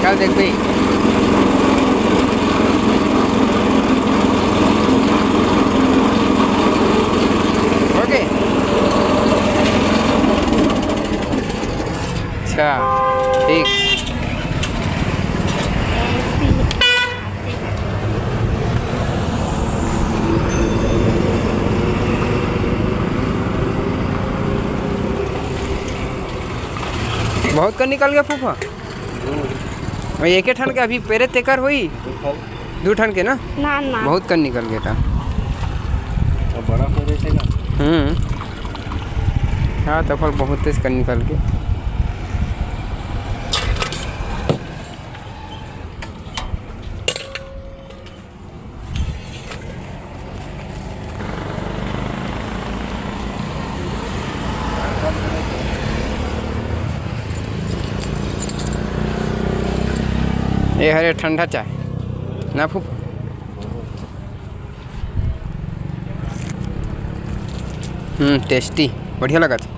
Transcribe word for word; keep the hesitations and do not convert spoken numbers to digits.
चल देख भाई। ओके। अच्छा, ठीक। बहुत कन निकल गया फूफा। वही एके ठन के अभी पेरे तेकर होई। दू ठन के ना? ना, ना। बहुत कन निकल गया था। तो बड़ा पेरे थे ना? हम्म। हाँ, तो फल बहुत तेज कन निकल के। ये हरे ठंडा चाय ना फूफ। हम्म, tasty, बढ़िया लगत हे।